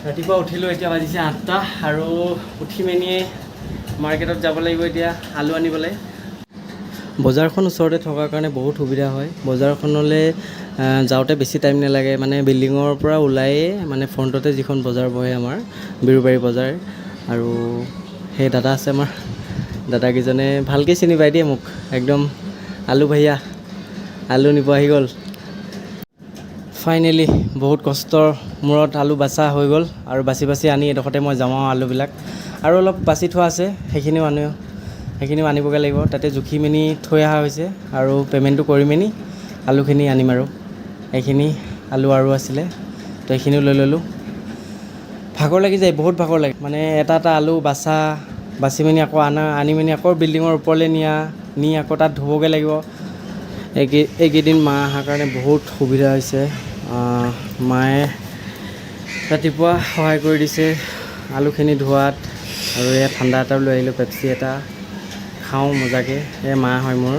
ৰাতিপুৱা উঠিলোঁ, এতিয়া বাজিছে 8টা আৰু উঠি মেলিয়ে মাৰ্কেটত যাব লাগিব এতিয়া আলু আনিবলৈ। বজাৰখন ওচৰতে থকাৰ কাৰণে বহুত সুবিধা হয়। বজাৰখনলৈ যাওঁতে বেছি টাইম নালাগে। মানে বিল্ডিঙৰ পৰা ওলায়ে মানে ফ্ৰণ্টতে যিখন বজাৰ বহে, আমাৰ বিৰুবাৰী বজাৰ। আৰু সেই দাদা আছে আমাৰ, দাদাকেইজনে ভালকৈ চিনি পাই দিয়ে মোক একদম। "আলু ভাইয়া, আলু নিব আহি গ'ল।" ফাইনেলি বহুত কষ্টৰ মূৰত আলু বাচা হৈ গ'ল আৰু বাচি বাচি আনি এডোখৰতে মই জমাওঁ আলুবিলাক। আৰু অলপ বাচি থোৱা আছে, সেইখিনিও আনিবগৈ লাগিব। তাতে জুখি মেলি থৈ অহা হৈছে আৰু পে'মেণ্টটো কৰি মেলি আলুখিনি আনিম। আৰু এইখিনি আলু আৰু আছিলে, তো এইখিনিও লৈ ল'লোঁ। ভাগৰ লাগি যায়, বহুত ভাগৰ লাগে। মানে এটা এটা আলু বাচা, বাচি মেলি আকৌ আনা, আনি মেলি আকৌ বিল্ডিঙৰ ওপৰলৈ নিয়া, নি আকৌ তাত ধুবগৈ লাগিব। এইকেইদিন মা অহাৰ কাৰণে বহুত সুবিধা হৈছে। মায়ে ৰাতিপুৱা সহায় কৰি দিছে আলুখিনি ধোৱাত। আৰু এয়া ঠাণ্ডা এটাও লৈ আহিলোঁ, পেপচি এটা খাওঁ মজাকৈ। এই মা হয় মোৰ,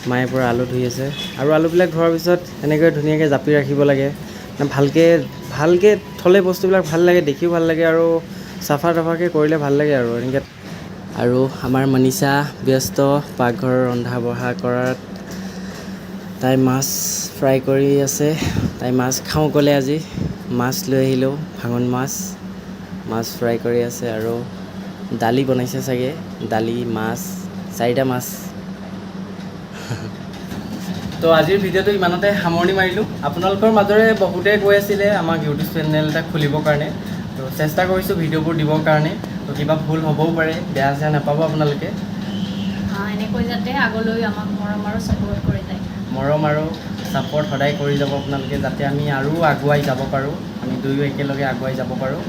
মায়ে পূৰা আলু ধুই আছে। আৰু আলুবিলাক ধোৱাৰ পিছত এনেকৈ ধুনীয়াকৈ জাপি ৰাখিব লাগে। মানে ভালকৈ ভালকৈ থ'লে বস্তুবিলাক ভাল লাগে, দেখিও ভাল লাগে আৰু চাফা তাফাকৈ কৰিলে ভাল লাগে। আৰু এনেকৈ আৰু আমাৰ মনীষা ব্যস্ত পাকঘৰৰ ৰন্ধা বঢ়া কৰাত। তাই মাছ ফ্ৰাই কৰি আছে। তাই মাছ খাওঁ ক'লে, আজি মাছ লৈ আহিলোঁ, ভাঙন মাছ। মাছ ফ্ৰাই কৰি আছে আৰু দালি বনাইছে চাগে। দালি, মাছ, চাৰিটা মাছ। তো আজিৰ ভিডিঅ'টো ইমানতে সামৰণি মাৰিলোঁ। আপোনালোকৰ মাজৰে বহুতে কৈ আছিলে আমাক ইউটিউব চেনেল এটা খুলিবৰ কাৰণে। তো চেষ্টা কৰিছোঁ ভিডিঅ'বোৰ দিবৰ কাৰণে। তো কিবা ভুল হ'বও পাৰে, বেয়া চেয়া নাপাব আপোনালোকে। এনেকৈ যাতে আগলৈ আমাক মৰম আৰু ছাপোৰ্ট কৰি যায়। মৰম আৰু ছাপৰ্ট সদায় কৰি যাব আপোনালোকে, যাতে আমি আৰু আগুৱাই যাব পাৰোঁ, আমি দুয়ো একেলগে আগুৱাই যাব পাৰোঁ।